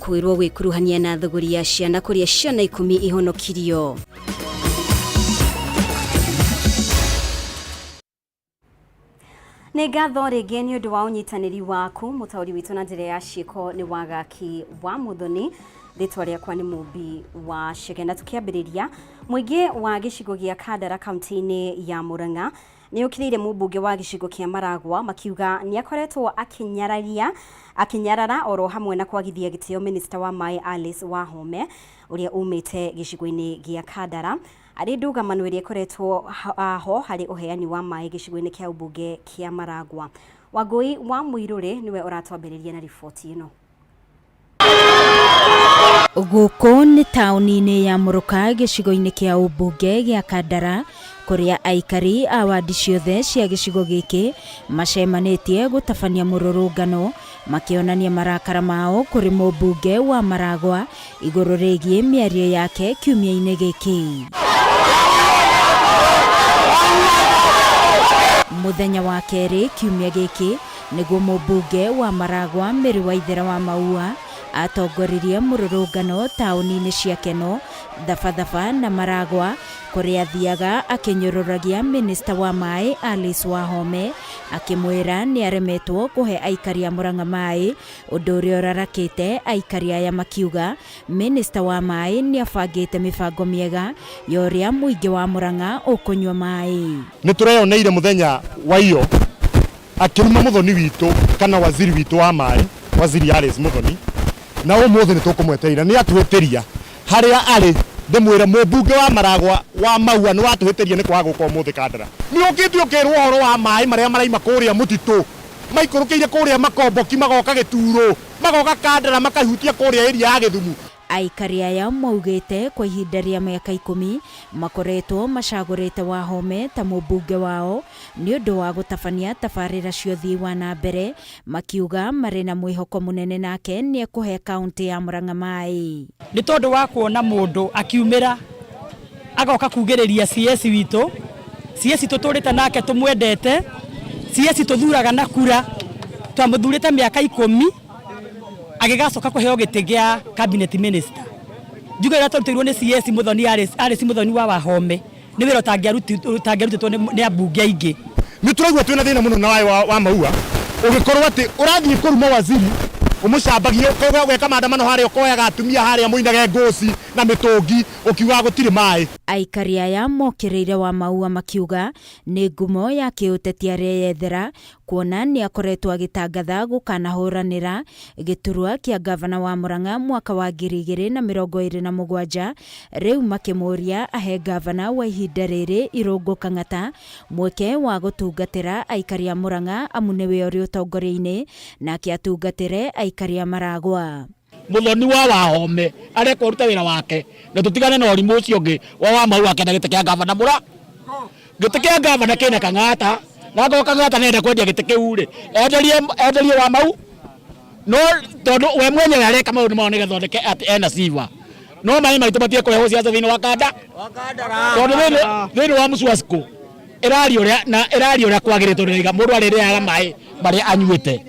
Kwĩrwo gwĩkuruhania na thũgũri ya ciana kũrĩa ciana 10 ihonokirio. Nĩ ngatho rĩngĩ nĩ ũndũ wa ũnyitanĩri waku. Mũtaũri witũ na njĩra ya ciĩko nĩ Wagaki wa Mũthoni. Rĩtwa rĩakwa nĩ Mũmbi wa Chege. Na tũkĩambĩrĩria, mũingĩ wa gĩcigo gĩa Kandara kaunti-inĩ ya Murang'a nĩ ũkĩrĩire mũmbunge wa gĩcigo kĩa Maragwa makiuga nĩ akoretwo akĩnyararia akĩnyarara oro hamwe na kwagithia gĩtĩo minista wa maĩ Alice Wahome ũrĩa umĩte gĩcigo-inĩ gĩa Kandara arĩ ndũgamano ĩrĩa ĩkoretwo ho harĩ ũheani wa maĩ gĩcigo-inĩ kĩa ũmbunge kĩa Maragwa. Wangũi wa Mũirũrĩ nĩwe ũratwambĩrĩria na riboti ĩno. Gũkũ nĩ taũni-inĩ ya Mũrũka gĩcigo-inĩ kĩa ũmbunge gĩa Kandara kũrĩa aikari a wandi ciothe cia gĩcigo gĩkĩ macemanĩtie gũtabania mũrũrũngano makĩonania marakara mao kũrĩ mũmbunge wa Maragwa igũrũ rĩgiĩ mĩario yake kiumia-inĩ gĩkĩ. Mũthenya wa kerĩ kiumia gĩkĩ nĩguo mũmbunge wa Maragwa Mary Waithera wa Maua atongoririe mũrũrũngano taũni-inĩ cia Keno, Thabathaba na Maragwa kũrĩa athiaga akĩnyũrũragia minista wa maĩ Alice Wahome akĩmwĩra nĩ aremetwo kũhe aikari a Murang'a maĩ, ũndũ ũrĩa ũrarakĩte aikari aya makiuga minista wa maĩ nĩ abangĩte mĩbango mĩega ya ũrĩa mũingĩ wa Murang'a ũkũnyua maĩ. Nĩ tũreyoneire mũthenya wa iyo akĩruma mũthoni witũ kana waziri witũ wa maĩ, waziri Alice Muthoni, na ũmũthĩ nĩ tũkũmweterera. Nĩ atũhĩtĩria harĩa arĩ, ndĩmwĩre mũmbunge wa Maragwa wa Maua nĩ watũhĩtĩria nĩ kwaga gũka ũmũthĩ Kandara. Nĩ ũkĩte ũkerwo ũhoro wa maĩ marĩa maraima kũrĩa mũtitũ, maikũrũkĩire kũrĩa Makomboki, magoka Gĩturo, magoka Kandara, makahutia kũrĩa area ya Gĩthumu. Aikari aya maugĩte kwa ihinda rĩa mĩaka 10 makoretwo macagũrĩte Wahome ta mũmbunge wao nĩ ũndũ wa gũtabania tabarĩra cia ũthii wa na mbere, makiuga marĩ na mwĩhoko mũnene nake nĩ ekũhe kaũntĩ ya Murang'a maĩ. Nĩ tondũ wa kuona mũndũ akiumĩra agoka kugĩrĩria CS witũ, CS tũtũrĩte nake tũmwendete, CS tũthuraga na kura, twamũthurĩte mĩaka 10 agĩgacoka kũheo gĩtĩ gĩa cabinet minister. Njuge ũrĩa twarutĩirwo nĩ CS Muthoni Alice, Alice Muthoni wa Wahome nĩ wĩra ũtangĩarutĩtwo nĩ ambunge aingĩ. Nĩ tũraigua twĩna thĩna mũno na waĩ wa Maua, ũgĩkorwo atĩ ũrathiĩ kũruma waziri ũmũcambagie, ũgeka maandamano harĩa, ũkoyaga atumia harĩa mũinage ngũci na mĩtũngi ũkiugaga gũtirĩ maĩ. Aikari aya mokĩrĩire wa Maua makiuga nĩ ngumo ya kĩũteti areyethera kuona nĩ akoretwo agĩtangatha gũkanahũranĩra gĩturwa kĩa ngavana wa Murang'a mwaka wa 2027, rĩu makĩmũria ahe ngavana wa ihinda rĩrĩ Irũngũ Kang'ata mweke wa gũtungatĩra aikari a Murang'a amu nĩwe ũrĩ ũtongoria-inĩ nake atungatĩre aikari a Maragwa. Muthoni wa Wahome arekwo arute wĩra wake na tũtigane na ũrimũ ũcio ũngĩ wa Wamau akĩenda gĩtĩ kĩa ngavana mũra gĩtĩ kĩa ngavana kĩna Kang'ata na angorwo Kang'ata nĩarenda kwendia gĩtĩ kĩu rĩ, enderie enderie Wamau no tondũ we mwenyewe areka maũndũ mao nĩgetha oneke atĩ ena sifa no maĩ maitũ matige kũrehwo ciaca thĩinĩ wa kanda tondũ thĩinĩ wa Msuasco ĩraria ũrĩa na ĩraria ũrĩa kwagĩrĩte tondũ ĩraiga mũndũ arĩrĩaga maĩ marĩa anyuĩte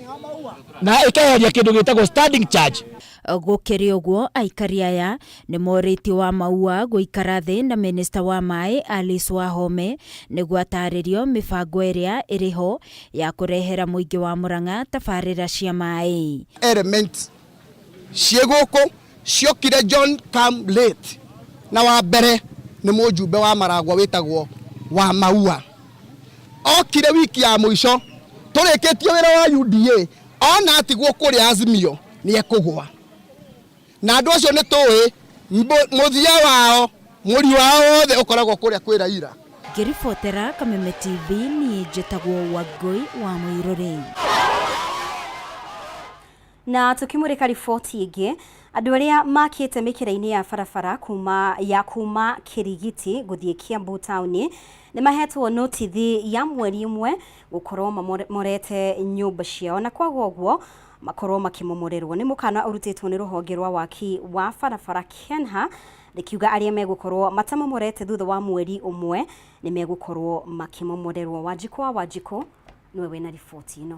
na ĩkeheria kĩndũ gĩtagwo standing charge. Gũkĩrĩ ũguo, aikari aya nĩ morĩtio wa Maua gũikara thĩ na minista wa maĩ Alice Wahome nĩguo atarĩrio mĩbango ĩrĩa ĩrĩ ho ya kũrehera mũingĩ wa Murang'a tabarĩra cia maĩ. Element ciĩ gũkũ ciokire John come late, na wa mbere nĩ mũjumbe wa Maragwa wĩtagwo wa Maua, okire wiki ya mũico tũrĩkĩtie wĩra wa UDA, ona atigwo kũrĩa Azimio nĩ ekũgwa, na andũ acio nĩ tũĩ mũthia wao, mũri wao wothe ũkoragwo kũrĩa kwĩ Raila. Ngĩribotera Kameme TV, niĩ njĩtagwo Wangũi wa Mũirũrĩ. Na tukimurika riboti ĩngĩ, andũ arĩa makĩte mĩkĩra-inĩ ya barabara kuma ya kuma Kĩrigiti gũthiĩ Kiambu taũni nĩ mahetwo notithi ya mweri ũmwe gũkorwo mamomorete nyũmba ciao, na kwaga ũguo makorwo makĩmomorerwo. Nĩ mũkana ũrutĩtwo nĩ rũhonge rwa waki wa barabara KENHA rĩkiuga arĩa megũkorwo matamomorete thutha wa mweri ũmwe nĩ megũkorwo makĩmomorerwo. Wanjikũ wa Wanjikũ nĩwe wĩna riboti ĩno.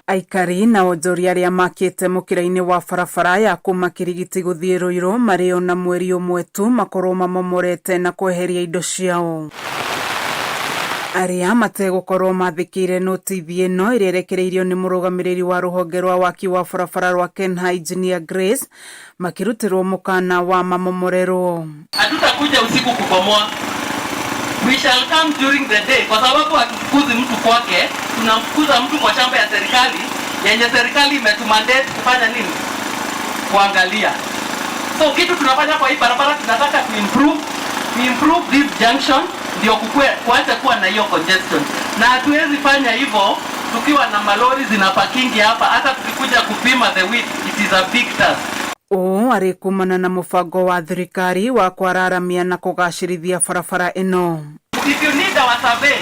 Aikari na onjoria arĩa makĩte mũkĩra-inĩ wa barabara ya kuma Kirigiti gũthiĩ Ruiru marĩ ona mweri ũmwe tu makorwo mamomorete na kweheria indo ciao. Arĩa mategũkorwo mathĩkĩire notithi ĩno ĩrĩa ĩrekereirio nĩ mũrũgamĩrĩri wa rũhonge rwa waki wa barabara rwa KeNHA Engineer Grace makĩrutĩrwo mũkana wa mamomorerwo. Hatutakuja usiku kubomoa. We shall come during the day, kwa sababu hatufukuzi mtu kwake, tunamfukuza mtu kwa shamba ya serikali yenye serikali imetumandate kufanya nini? Kuangalia. So kitu tunafanya kwa hii barabara, tunataka to improve this junction ndio kukue kuacha kuwa na hiyo congestion, na hatuwezi fanya hivyo tukiwa na malori zinaparkingi hapa. Hata tukikuja kupima the width, it is a big task. Ũũ arĩ kumana na mũbango wa thirikari wa kwararamia na kũgacĩrithia barabara ĩno. If you need our survey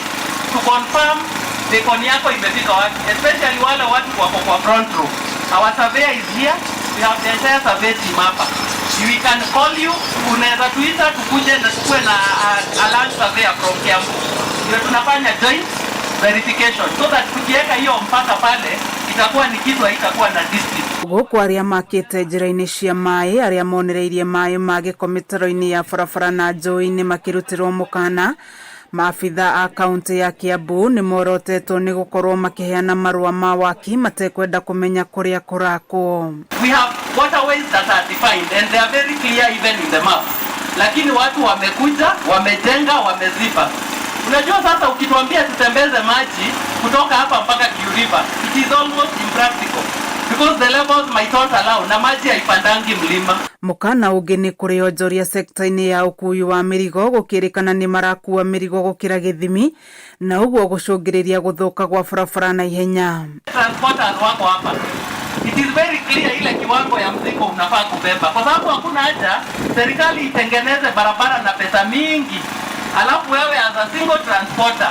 to confirm beacon yako imefika wapi, especially wale watu wako kwa front row. Our surveyor is here. We have the entire survey team hapa. We can call you, unaweza tuita tukuje na tukue na a land surveyor from Kiambu. Ndio tunafanya joint verification so that tukiweka hiyo mpaka pale itakuwa ni kitu, haitakuwa na dispute. Gũkũ arĩa makĩte njĩra-inĩ cia maĩ, arĩa monereirie maĩ ma gĩko mĩtaro-inĩ ya barabara na njũĩ-inĩ makĩrutĩrwo mũkana. Maabitha a kaunti ya Kiambu nĩ morotetwo nĩ gũkorwo makĩheana marũa ma waki matekwenda kũmenya kũrĩa kũrakwo. We have waterways that are defined and they are very clear even in the maps. Lakini watu wamekuja, wamejenga, wameziba. Unajua sasa ukituambia tutembeze maji kutoka hapa mpaka Kiu River, it is almost impractical because the levels might not allow na maji haipandangi mlima. Mũkana ũngĩ nĩ kũrĩ onjoria sekta-inĩ ya ũkui wa mĩrigo gũkĩrĩkana nĩ marakua mĩrigo gũkĩra gĩthimi na ũguo gũcũngĩrĩria gũthũka gwa barabara na ihenya. Transporters wako hapa. It is very clear ile kiwango ya mzigo unafaa kubeba, kwa sababu hakuna haja serikali itengeneze barabara na pesa mingi, alafu wewe as a single transporter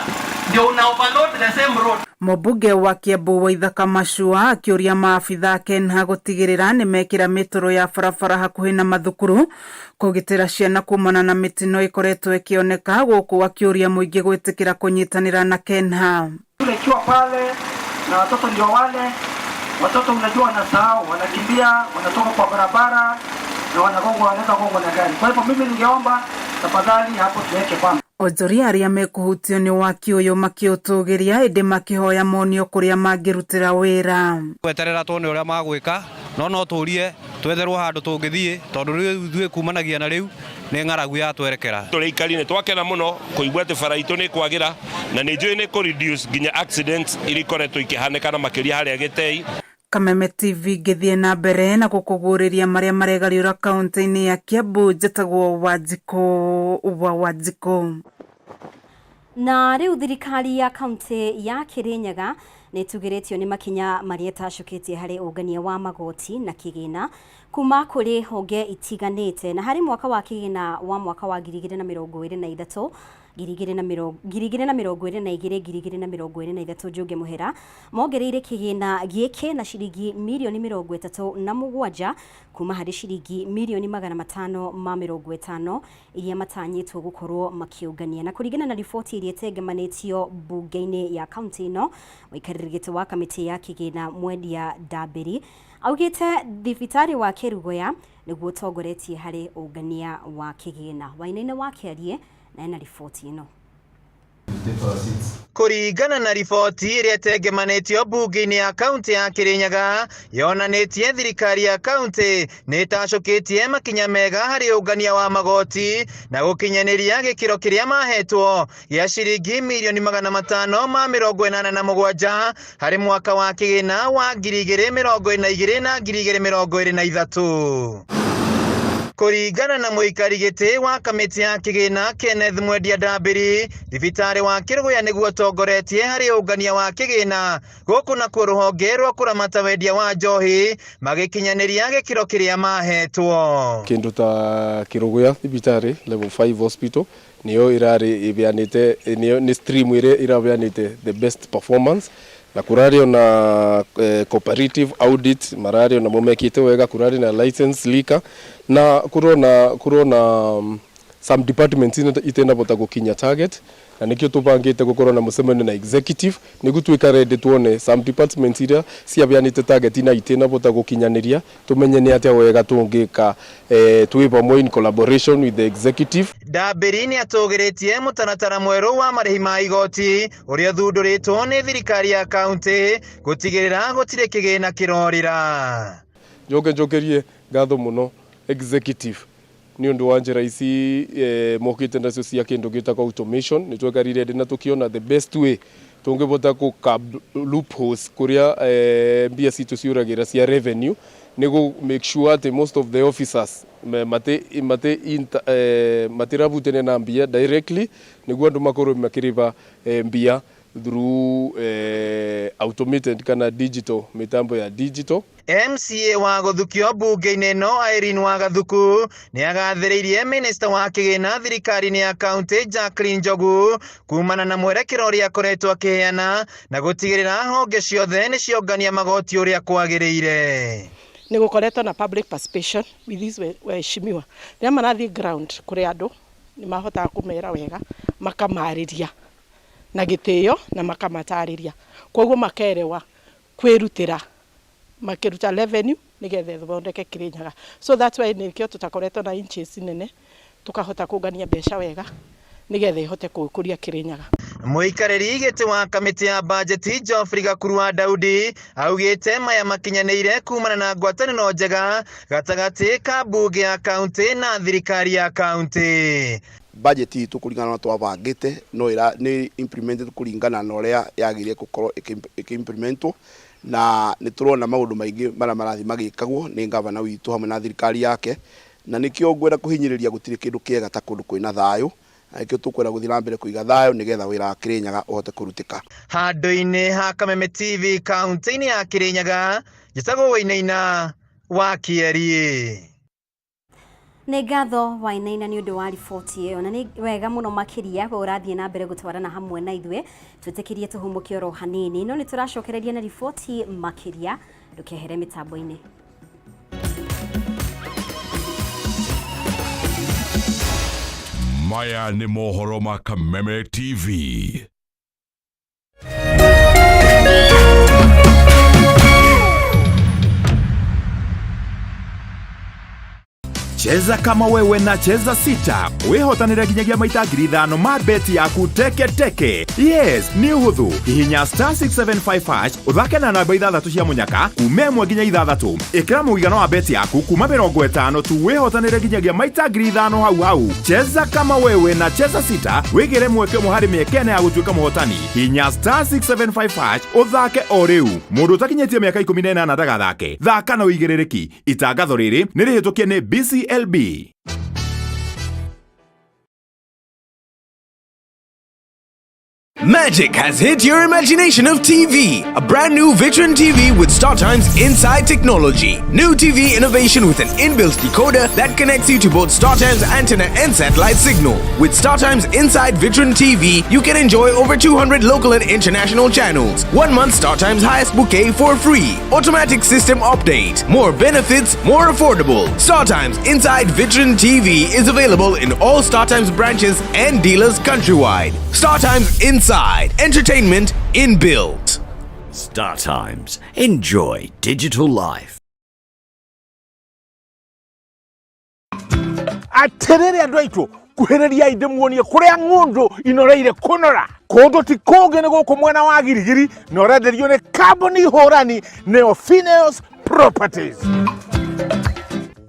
ndio una overload the same road. Mũmbunge wa Kiambu Waithaka Macua akĩũria maabitha a KeNHA gũtigĩrĩra nĩ mekĩra mĩtaro ya barabara hakuhĩ na mathukuru kũgitĩra ciana kumana na mĩtino ĩkoretwo ĩkĩoneka, gũkũ akĩũria mũingĩ gwĩtĩkĩra kũnyitanĩra na KeNHA. Shule ikiwa pale na watoto ndio wale watoto, unajua wanasahau, wanakimbia, wanatoka kwa barabara na wanagongwa, wanaweza gongwa na gari. Kwa hivyo mimi ningeomba tafadhali hapo tuweke kwamba Onjoria arĩa mekũhutio nĩ waki ũyũ makĩũtũgĩria ĩndĩ makĩhoya monio kũrĩa mangĩrutĩra wĩra. Gweterera tuone ũrĩa magwĩka, no tũrie twetherwo handũ tũngĩthiĩ, tondũ rĩu ithuĩ kumanagia na rĩu nĩ ng'aragu yatwerekera. Tũrĩ aikari nĩ twakena mũno kũigua atĩ bara itũ nĩ kwagĩra na nĩ njũĩ nĩ kũ reduce nginya accidents iria ikoretwo ikĩhanĩka na makĩria harĩa Gĩtei. Kameme TV ngĩthiĩ na mbere na gũkũguũrĩria marĩa maregariũra kaunti-inĩ ya Kiambu. Njĩtagwo Wanjikũ wa Wanjikũ. Na rĩu thirikari ya kaunti ya Kirinyaga nĩ ĩtugĩrĩtio nĩ makinya marĩa ĩtacũkĩtie harĩ ũngania wa magoti na kĩgĩna kuma kũrĩ honge itiganĩte. Na harĩ mwaka wa kĩgĩna wa mwaka wa 2023, 2022, 2023, Njũngĩ Mũhera mongereire kĩgĩna gĩkĩ na ciringi mirioni 37 kuma harĩ ciringi mirioni 550 iria matanyĩtwo gũkorwo makĩũngania. Na kũringana na riboti ĩrĩa ĩtengemanĩtio mbunge-inĩ ya kaunti ĩno, mũikarĩri gĩtĩ wa kamĩtĩ ya kĩgĩna Mwendia Ndambĩri augĩte thibitarĩ wa Kerugoya nĩguo ũtongoretie harĩ ũngania wa kĩgĩna. Wainaina wa Kĩarie na ena riboti ĩno. Kũringana na riboti ĩrĩa ĩtengemanĩtio mbunge-inĩ ya kaunti ya Kirinyaga, yonanĩtie thirikari ya kaunti nĩ ĩtacũkĩtie makinya mega harĩ ũngania wa magoti na gũkinyanĩria gĩkĩro kĩrĩa mahetwo gĩa ciringi mirioni 587 harĩ mwaka wa kĩgĩna wa 2022 na 2023. Kũringana na mũikari gĩtĩ wa kamĩtĩ ya kĩgĩna Kenneth Mwendia Ndambĩri, thibitarĩ wa Kĩrũgũya nĩguo ũtongoretie harĩ ũngania wa kĩgĩna, gũkũ nakuo rũhonge rwa kũramata wendia wa njohi magĩkinyanĩria gĩkĩro kĩrĩa mahetwo. Kindu ta Kiruguya thibitarĩ level 5 hospital niyo irari ibianite, niyo ni stream ĩrĩa irabeanĩte the best performance, na kurari ona cooperative audit marari ona mekite wega, kurari na license liquor na kurona Some departments itenabota gukinya target, na nikio tubangite gukorwo na mucemanio na executive niguo twika ready tuone some departments iria ciabeanite target na itinabota gukinyaniria, tumenye ni atia wega tungika twi pamwe in collaboration with the executive. Ndambĩri nĩ atũgĩrĩtie mũtaratara mwerũ wa marĩhi ma igoti ũrĩa ũthundũrĩtwo nĩ thirikari ya kaunti gũtigĩrĩra gũtirĩ kĩgĩna kĩrorĩra. Njoke njokerie ngatho muno executive nĩ ũndũ wa njĩra ici mokĩte nacio cia kĩndũ gĩtagwo automation. Nĩ twekarire ndĩ na tũkĩona the best way tũngĩbota kũ curb loopholes kũrĩa mbia citũ ciũragĩra cia revenue nĩ gũ make sure atĩ most of the officers matirabutania na mbia directly, nĩguo andũ makorwo makĩrĩba mbia through automated kana digital, mitambo ya digital. MCA wa gũthukio mbunge-inĩ ĩno Irene Wagathuku nĩ agathĩrĩirie minista wa kĩgĩna thirikari-inĩ ya kaunti Jacqueline Njogu kumana na mwerekera ũrĩa akoretwo akĩheana na gũtigĩrĩra honge ciothe nĩ ciongania magoti ũrĩa kwagĩrĩire. Nĩ gũkoretwo na public participation with these waheshimiwa rĩrĩa marathiĩ ground kũrĩ andũ, nĩ mahotaga kũmera wega, makamarĩria na gĩtĩo na makamatarĩria, koguo makerewa kwĩrutĩra makĩruta revenue nĩgetha ĩthondeke Kirinyaga. So that's why nĩkĩo tũtakoretwo na inches nene, tukahota kũngania mbeca wega nĩgetha ihote gũkũria Kirinyaga. Mũikarĩri gĩtĩ wa kamĩtĩ ya bajeti Geoffrey Gakuru wa Daudi augĩte maya makinyanĩire kumana na ngwatanĩro njega gatagatĩ ka mbunge ya kaunti na thirikari ya kaunti. Budget itũ kũringana na twabangĩte no ĩra nĩ implemented kũringana na ũrĩa yagĩrĩire gũkorwo ĩkĩ-implementwo, na nĩ tũrona maũndũ maingĩ marĩa marathiĩ magĩkagwo nĩ gavana witũ hamwe na thirikari yake, na nĩkĩo ngwenda kũhinyĩrĩria gũtirĩ kĩndũ kĩega ta kũndũ kwĩna thayũ, na nĩkĩo tũkwenda gũthiĩ na mbere kũiga thayũ nĩgetha wĩra wa Kirinyaga ũhote kũrutĩka. Handũ-inĩ ha Kameme TV kaunti-inĩ ya Kirinyaga, njĩtagwo Wainaina wa Kĩeri. Nĩ ngatho Wainaina nĩ ũndũ wa riboti ĩyo, na nĩ wega mũno makĩria we ũrathiĩ na mbere gũtwarana hamwe na ithuĩ. Twĩtĩkĩrie tũhũmũke oro hanini, no nĩ tũracokereria na riboti makĩria, ndũkehere mĩtambo-inĩ. Maya nĩ mohoro ma Kameme TV. Cheza kama wewe na Cheza Sita wihotanire nginyagia maita 5,000 ma beti yaku teke teke. Yes, nĩ ũhũthũ. Hihinya star 675 hash ũthake na namba 6 cia mũnyaka kuma 1 nginya 6. Ĩkĩra mũigana wa beti yaku kuma 50 tu wihotanire nginyagia maita 5,000 hau hau. Cheza kama wewe na Cheza Sita wĩgĩre mweke ũmwe harĩ mĩeke ĩna ya gũtuĩka mũhotani. Hihinya star 675 hash ũthake o rĩu. Mũndũ ũtakinyĩtie mĩaka 18 ndagathake. Thaka na ũigĩrĩrĩki. Itangatho rĩrĩ nĩ rĩhĩtũkie nĩ BCLB. Magic has hit your imagination of TV. A brand new Vitron TV with StarTimes Inside technology. New TV innovation with an inbuilt decoder that connects you to both StarTimes antenna and satellite signal. With StarTimes Inside Vitron TV, you can enjoy over 200 local and international channels. 1 month StarTimes highest bouquet for free. Automatic system update. More benefits, more affordable. StarTimes Inside Vitron TV is available in all StarTimes branches and dealers countrywide. StarTimes Inside. Entertainment inbuilt. Star Times. Enjoy digital life. Atĩrĩrĩ andũ aitũ, kuhĩrĩriai ndĩmuonie kũrĩa ng'ũndũ inoreire kũnora. Kũndũ ti kũngĩ nĩ gũkũ mwena wa Girigiri, na ũrenderio nĩ kambuni hũrani nĩyo Phineas Properties.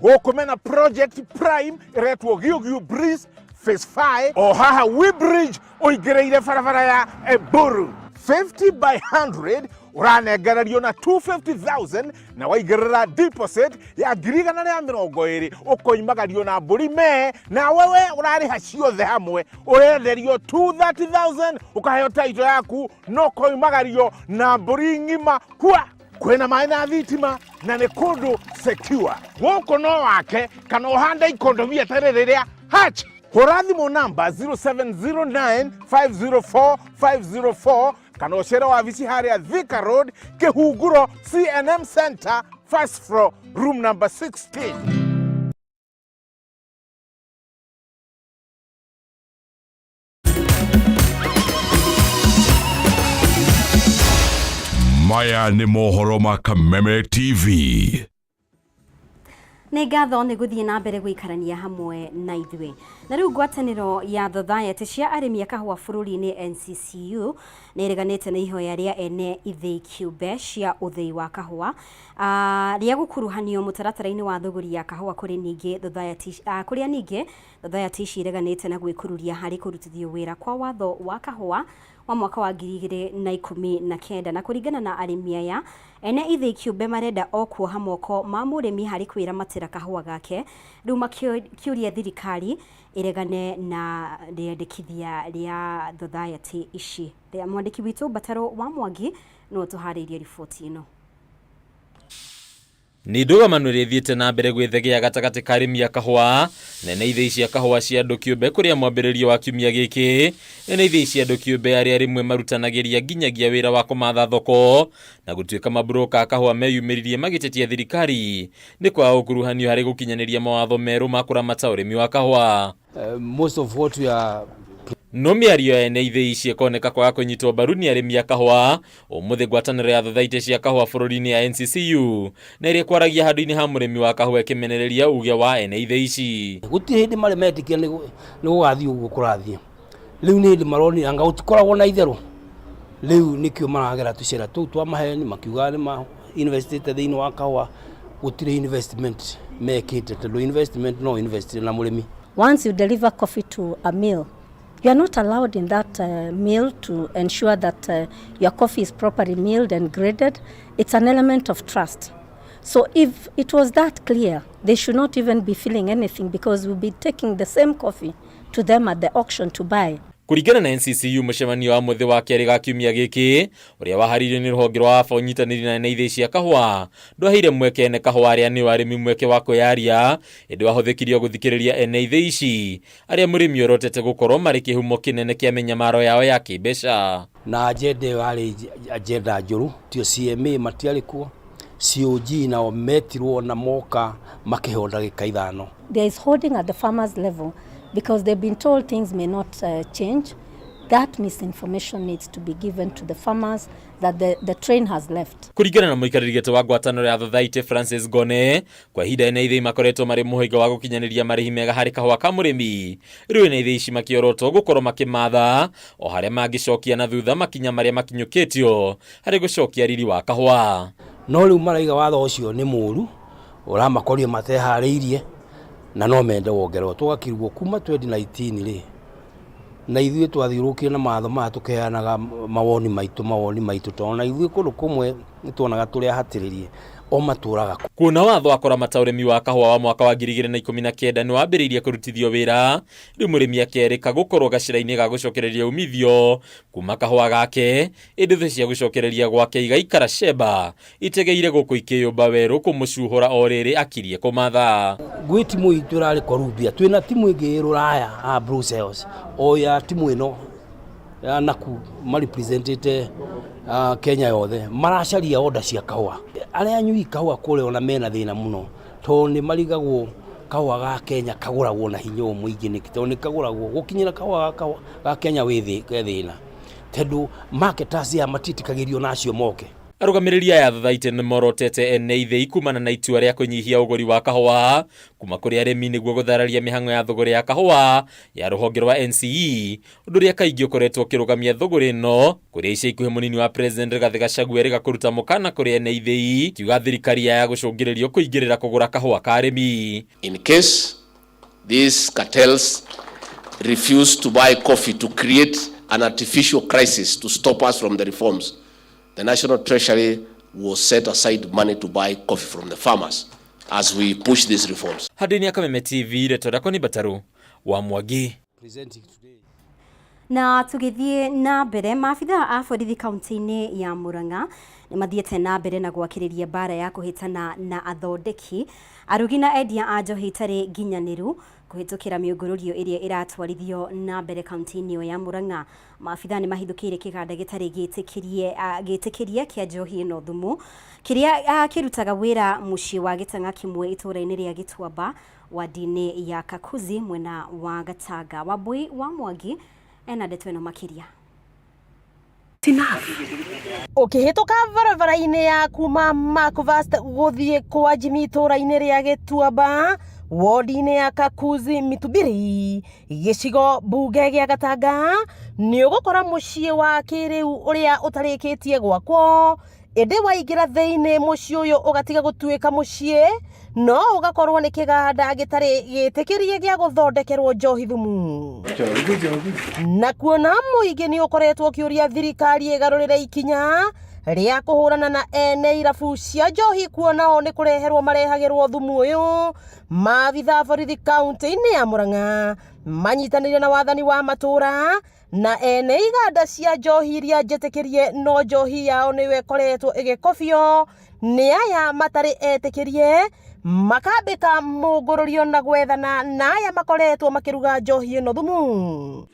Gũkũ mena Project Prime ĩretwo Giũgiũ Breeze Phase 5 o haha Weybridge ũingĩrĩire barabara ya Eburu 50 by 100 ũranengererio na 250,000 na waigĩrĩra deposit ya 120,000 ũkoimagario na mbũri mee, na wewe ũrarĩha ciothe hamwe ũrenderio 230,000 ũkaheo title yaku no koimagario na mbũri ng'ima kwa kwĩna maĩ na thitima na nĩ kũndũ secure. Gũkũ no wake kana ũhande ikondomia ta rĩrĩ rĩa hatch. Hũra thimũ namba 0709504504 kana ũcere wabici harĩa Thika Road, Kĩhunguro CNM Center, first floor, room number 16. Maya nĩ mohoro ma Kameme TV. Nĩ ngatho nĩ gũthiĩ na mbere gũikarania hamwe na ithuĩ. Na rĩu ngwatanĩro ya thothaĩtĩ cia arĩmi a kahũa bũrũri-inĩ NCCU nĩ ĩreganĩte na ihoya rĩa ene ithĩi kĩũmbe cia ũthĩi wa kahũa rĩa gũkuruhanio mũtaratara-inĩ wa thũgũri ya kahũa kũrĩ ningĩ thothaĩtĩ kũrĩa ningĩ thothaĩtĩ ici ireganĩte na gwĩkururia harĩ kũrutithio wĩra kwa watho wa kahũa wa mwaka wa 2019. Na kũringana na arĩmi aya, ene ithĩi kĩũmbe marenda o kuoha moko ma mũrĩmi harĩ kwĩramatĩra kahũa gake, rĩu makĩũria thirikari ĩregane na rĩendekithia rĩa thothaĩtĩ ici. Mwandĩki witũ Mbataro wa Mwangi nĩwe ũtũharĩirie riboti ĩno. Nĩ ndũgamano ĩrĩa ĩthiĩte na mbere gwĩthegea gatagatĩ ka arĩmi a kahũa na ene ithĩi cia kahũa cia andũ kĩũmbe kũrĩa mwambĩrĩrio wa kiumia gĩkĩ ene ithĩi cia andũ kĩũmbe arĩa rĩmwe marutanagĩria nginyagia wĩra wa kũmatha thoko na gũtuĩka maburoka a kahũa meyumĩririe magĩtetia thirikari nĩ kwaga gũkuruhanio harĩ gũkinyanĩria mawatho merũ ma kũramata ũrĩmi wa kahũa. Most of what we are No mĩario ya ene ithĩi ici ĩkoneka kwaga kũnyitwo mbaru nĩ arĩmi a kahũa. Ũmũthĩ ngwatanĩro ya thothaitĩ cia kahũa bũrũri-inĩ ya NCCU na ĩrĩa ĩkwaragia handũ-inĩ ha mũrĩmi wa kahũa ĩkĩmenereria uge wa ene ithĩi ici. Gũtirĩ hĩndĩ marĩ metĩkia nĩ gũgathiĩ ũguo kũrathiĩ. Rĩu nĩ hĩndĩ maronire anga gũtikoragwo na itherũ. Rĩu nĩkĩo maragera tũcĩra tũu twa maheni makiugaga nĩ ma investĩte thĩinĩ wa kahũa. Gũtirĩ investment mekĩte tondũ investment no invest na mũrĩmi. Once you deliver coffee to a mill, you are not allowed in that mill to ensure that your coffee is properly milled and graded. It's an element of trust. So if it was that clear, they should not even be feeling anything because we'll be taking the same coffee to them at the auction to buy. Kũringana na NCCU mũcemanio wa mũthĩ wa kerĩ ga kiumia gĩkĩ ũrĩa waharĩirio nĩ rũhonge rwa AFA ũnyitanĩri na ene ithĩi cia kahũa ndwaheire mweke ene kahũa arĩa nĩo arĩmi mweke wa kwĩyaria ĩndĩ wahũthĩkirio gũthikĩrĩria ene ithĩi ici arĩa mũrĩmi orotete gũkorwo marĩ kĩhumo kĩnene kĩa mĩnyamaro yao ya kĩmbeca. Na agenda ĩyo yarĩ agenda njũru, tio CMA matiarĩ kuo, COG nao metirwo na moka makĩheo ndagĩka 5. There is holding at the farmers level because they've been told things may not change. That misinformation needs to be given to the farmers that the train has left. Kũringana na mũikarĩri gĩtĩ wa ngwatanĩro ya Thothaitĩ Francis Ngone, kwa ihinda ene ithĩi makoretwo marĩ mũhĩnga wa gũkinyanĩria marĩhi mega harĩ kahũa ka mũrĩmi. Rĩu ene ithĩi ici makĩorotwo gũkorwo makĩmatha o harĩa mangĩcokia na thutha makinya marĩa makinyũkĩtio harĩ gũcokia riri wa kahũa. No rĩu maraiga watho ũcio nĩ mũru, ũramakoria mateharĩirie na no mende wongererwo. Tũgakirwo kuma 2019 rĩ, na ithuĩ twathiũrũrũkire na mawatho maya tũkĩheanaga mawoni maitũ, mawoni maitũ, tondũ na ithuĩ kũndũ kũmwe nĩ tuonaga tũrĩ ahatĩrĩrie, o matũraga kũ. Kuona watho wa kũramata ũrĩmi wa kahũa wa mwaka wa 2019 nĩ wambĩrĩirie kũrutithio wĩra, rĩu mũrĩmi akerĩka gũkorwo gacĩra-inĩ ga gũcokereria umithio kuma kahũa gake, ĩndĩ thũ cia gũcokereria gwake igaikara cemba itegeire gũkũ ikĩyũmba werũ kũmũcuhũra o rĩrĩ akirie kũmatha. Gwĩ timu itũ ĩrarĩ Columbia, twĩna timu ĩngĩ ĩ Rũraya a Brussels, o ya timu ĩno ya naku marepresentĩte Kenya yothe, maracaria order cia kahũa. Arĩa anyui kahũa kũrĩa ona mena thĩna mũno, tondũ nĩ marigagwo kahũa ga Kenya kagũragwo na hinya ũyũ mũingĩ nĩkĩ, tondũ nĩ kagũragwo gũkinyĩra kahũa ga Kenya wĩ ke thĩna, tondũ marketers aya matiĩtĩkagĩrio na acio moke. Arũgamĩrĩri aya Thothaitĩ nĩ morotete ene ithĩi kumana na itua rĩa kũnyihia ũgũri wa kahũa kuma kũrĩ arĩmi nĩguo gũthararia mĩhang'o ya thũgũrĩ ya kahũa ya rũhonge rwa NCE, ũndũ ũrĩa kaingĩ ũkoretwo ũkĩrũgamia thũgũrĩ ĩno kũrĩa ica ikuhĩ mũnini wa President Rigathĩ Gachagua erĩga kũruta mũkana kũrĩ ene ithĩi kiuga thirikari yaya gũcũngĩrĩrio kũingĩrĩra kũgũra kahũa ka arĩmi. In case these cartels refuse to buy coffee to create an artificial crisis to stop us from the reforms, the National Treasury will set aside money to buy coffee from the farmers as we push these reforms. Handũ-inĩ ya Kameme TV, rĩtwa rĩakwa nĩ Mbataru wa Mwangi. Na tũgĩthiĩ na mbere, maabithaa a borithi kaunti-inĩ ya Murang'a nĩ mathiĩte na mbere na gwakĩrĩria mbara ya kũhĩtana na athondeki, arugi na endia a njohi itarĩ nginyanĩru kũhĩtũkĩra mĩũngũrũrio ĩrĩa ĩratwarithio na mbere kaunti-inĩ ĩyo ya Murang'a. Maabithaa nĩ mahithũkĩire kĩganda gĩtarĩ gĩtĩkĩrie kĩa njohi ĩno thumu kĩrĩa kĩrutaga wĩra mũciĩ wa Gĩtang'a kĩmwe itũũra-inĩ rĩa Gĩtuamba wadi-inĩ ya Kakuzi mwena wa Gatanga. Wambui wa Mwangi ena ndeto ĩno makĩria. Enough. Ũkĩhĩtũka barabara-inĩ ya kuma Macfast gũthiĩ kwa Jimmy itũũra-inĩ rĩa Gĩtuamba, wodi-inĩ ya Kakuzi Mitubiri, gĩcigo mbunge gĩa Gatanga, nĩ ũgũkora mũciĩ wa kĩrĩu ũrĩa ũtarĩkĩtie gwakwo, ĩndĩ waingĩra thĩinĩ mũciĩ ũyũ ũgatiga gũtuĩka mũciĩ, no ũgakorwo nĩ kĩganda gĩtarĩ gĩtĩkĩrie gĩa gũthondekerwo njohi thumu. Na kuona mũingĩ nĩ ũkoretwo ũkĩũria thirikari ĩgarũrĩre ikinya rĩa kũhũrana na ene irabu cia njohi, kuona o nĩ kũreherwo marehagĩrwo thumu ũyũ, maabitha borithi kaunti-inĩ ya Murang'a manyitanĩire na wathani wa matũũra na ene iganda cia njohi iria njĩtĩkĩrie, no njohi yao nĩyo ĩkoretwo ĩgĩkobio nĩ aya matarĩ etĩkĩrie, makambĩka mũngũrũrio na gwethana na aya makoretwo makĩruga njohi ĩno thumu.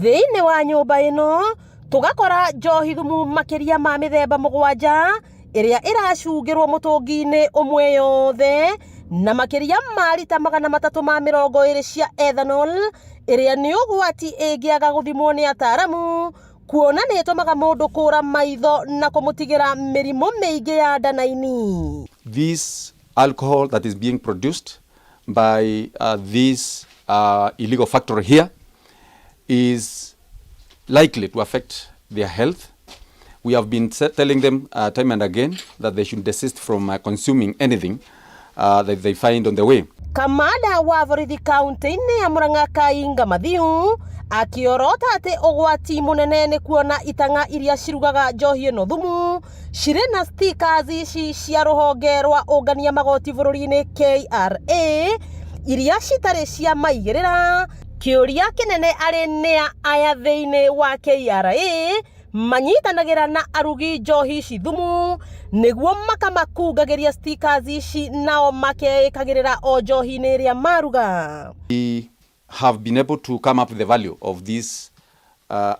Thĩinĩ wa nyũmba ĩno tũgakora njohi thumu makĩria ma mĩthemba 7 ĩrĩa ĩracungĩrwo mũtũngi-inĩ ũmwe yothe, na makĩria ma rita 320 cia ethanol ĩrĩa nĩ ũgwati ĩngĩaga gũthimwo nĩ ataaramu, kuona nĩ ĩtũmaga mũndũ kũra maitho na kũmũtigĩra mĩrimũ mĩingĩ ya nda na ini. This alcohol that is being produced by this illegal factory here is likely to affect their health. We have been telling them time and again that they should desist from consuming anything that they find on the way. Kamanda wa borithi kaunti-inĩ ya Murang'a Kainga Mathiu akĩorota atĩ ũgwati mũnene nĩ kuona itang'a iria cirugaga njohi ĩno thumu cirĩ na stickers ici cia rũhonge rwa ũngania magoti bũrũri-inĩ KRA iria citarĩ cia maigĩrĩra. Kĩũria kĩnene arĩ nĩa aya thĩinĩ wa KRA manyitanagĩra na arugi njohi ici thumu nĩguo makamakungagĩria stickers ici nao makeĩkagĩrĩra o njohi-inĩ ĩrĩa maruga. We have been able to come up with the value of these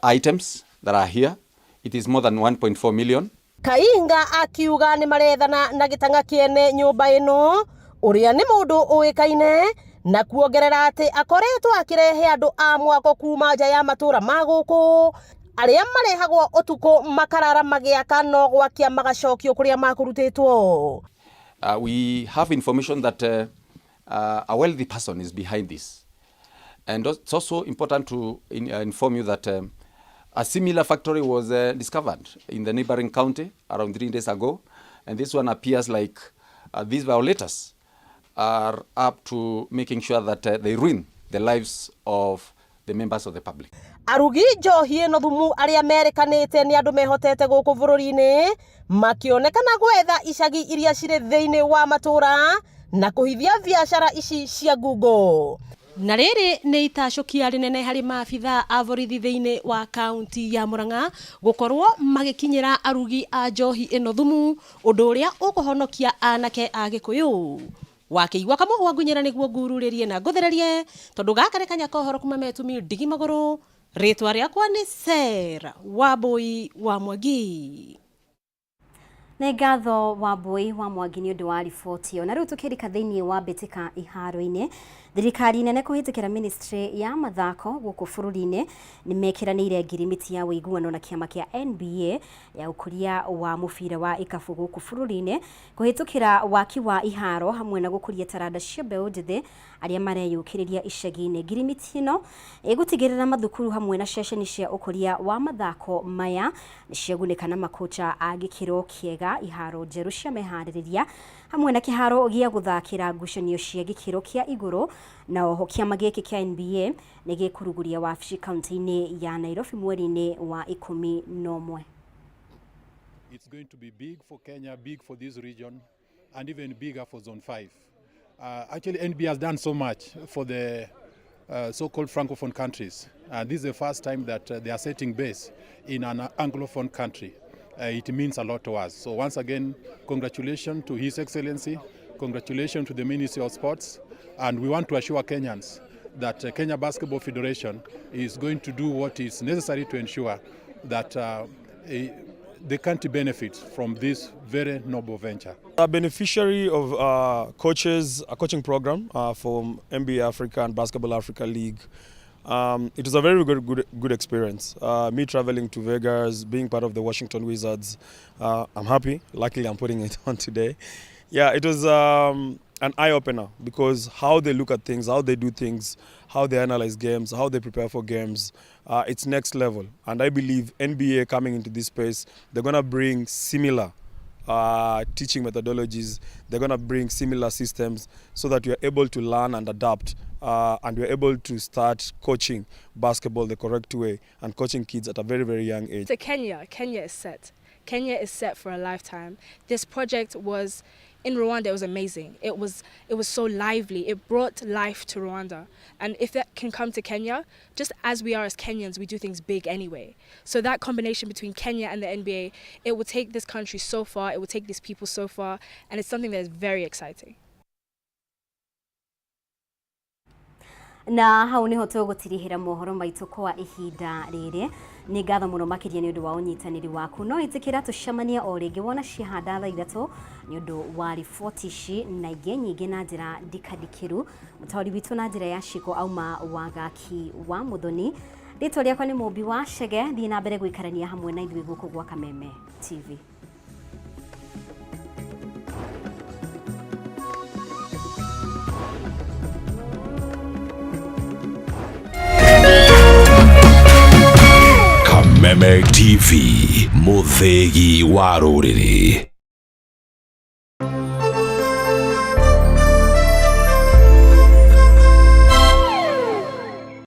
items that are here. It is more than 1.4 million. Kainga akiuga nĩ marethana na gĩtang'a kĩene nyũmba ĩno ũrĩa nĩ mũndũ ũĩkaine, na kuongerera atĩ akoretwo akĩrehe andũ a mwako kuma nja ya matũũra ma gũkũ arĩa marehagwo ũtukũ makarara magĩaka no gwakia magacokio kũrĩa makũrutĩtwo. We have information that a wealthy person is behind this. And it's also important to inform you that a similar factory was discovered in the neighboring county around 3 days ago. And this one appears like these violators are up to making sure that they ruin the lives of the members of the public. Arugi njohi ĩno thumu arĩa merĩkanĩte nĩ andũ mehotete gũkũ bũrũri-inĩ makĩonekana gwetha icagi iria cirĩ thĩinĩ wa matũũra na kũhithia biacara ici cia ngungo. Na rĩrĩ nĩ itacũkia rĩnene harĩ maabitha a borithi thĩinĩ wa kaunti ya Murang'a gũkorwo magĩkinyĩra arugi a njohi ĩno thumu, ũndũ ũrĩa ũkũhonokia anake a Gĩkũyũ. Wakĩigua kamũhwa ngunyĩra nĩguo ngururĩrie na ngũthererie, tondũ gaka nĩ kanya kohoro kuma metumi ndigi magũrũ. Rĩtwa rĩakwa nĩ Sarah Wambui wa Mwangi. Nĩ ngatho Wambui wa Mwangi nĩ ũndũ wa riboti ĩyo. Na rĩu tũkĩrika thĩinĩ wa mbĩtĩka iharo-inĩ, thirikari nene kũhĩtũkĩra ministry ya mathako gũkũ bũrũri-inĩ nĩ mekĩranĩire ngirimiti ya ũiguano na kĩama kĩa NBA ya ũkũria wa mũbira wa ikabu gũkũ bũrũri-inĩ kũhĩtũkĩra waki wa iharo hamwe na gũkũria taranda cia mbeũ njĩthĩ arĩa mareyũkĩrĩria icagi-inĩ. Ngirimiti ĩno ĩgũtigĩrĩra mathukuru hamwe na ceceni cia ũkũria wa mathako maya nĩ ciagunĩka na makocha a gĩkĩro kĩega, iharo njerũ cia meharĩrĩria hamwe na kĩharo gĩa gũthakĩra ngucanio cia gĩkĩro kĩa igũrũ. Na oho kĩama gĩkĩ kĩa NBA nĩ gĩkũrugũria wabici kaunti-inĩ ya Nairobi mweri-inĩ wa 11. It's going to be big for Kenya, big for this region, and even bigger for Zone 5. Actually, NBA has done so much for the so-called Francophone countries. This is the first time that they are setting base in an Anglophone country. It means a lot to us. So once again, congratulations to His Excellency, congratulations to the Ministry of Sports, and we want to assure Kenyans that Kenya Basketball Federation is going to do what is necessary to ensure that the country benefits from this very noble venture. A beneficiary of coaches, a coaching program from NBA Africa and Basketball Africa League. It was a very good experience. Me traveling to Vegas, being part of the Washington Wizards, I'm happy. Luckily, I'm putting it on today. Yeah, it was an eye-opener because how they look at things, how they do things, how they analyze games, how they prepare for games, it's next level. And I believe NBA coming into this space, they're going to bring similar teaching methodologies. They're going to bring similar systems so that you're able to learn and adapt, and you're able to start coaching basketball the correct way and coaching kids at a very, very young age. To Kenya, Kenya is set. Kenya is set for a lifetime. This project was in Rwanda, it was amazing. It was so lively. It brought life to Rwanda. And if that can come to Kenya, just as we are as Kenyans, we do things big anyway. So that combination between Kenya and the NBA, it will take this country so far, it will take these people so far, and it's something that is very exciting. Na hau niho tũgũtirihĩra mohoro maitũ kwa ihinda rĩrĩ. Nĩ ngatho mũno makĩria nĩ ũndũ wa ũnyitanĩri waku. No ĩtĩkĩra tũcemanie o rĩngĩ wona ciahanda thaa 3 nĩ ũndũ wa riboti ici na ingĩ nyingĩ na njĩra ndikandikĩru. Mũtaũri witũ na njĩra ya ciĩko auma Wagaki wa Mũthoni. Rĩtwa rĩakwa nĩ Mũmbi wa Chege. Thiĩ na mbere gũikarania hamwe na ithuĩ gũkũ gwa Kameme TV. Kameme TV, mũthĩgi wa rũrĩrĩ.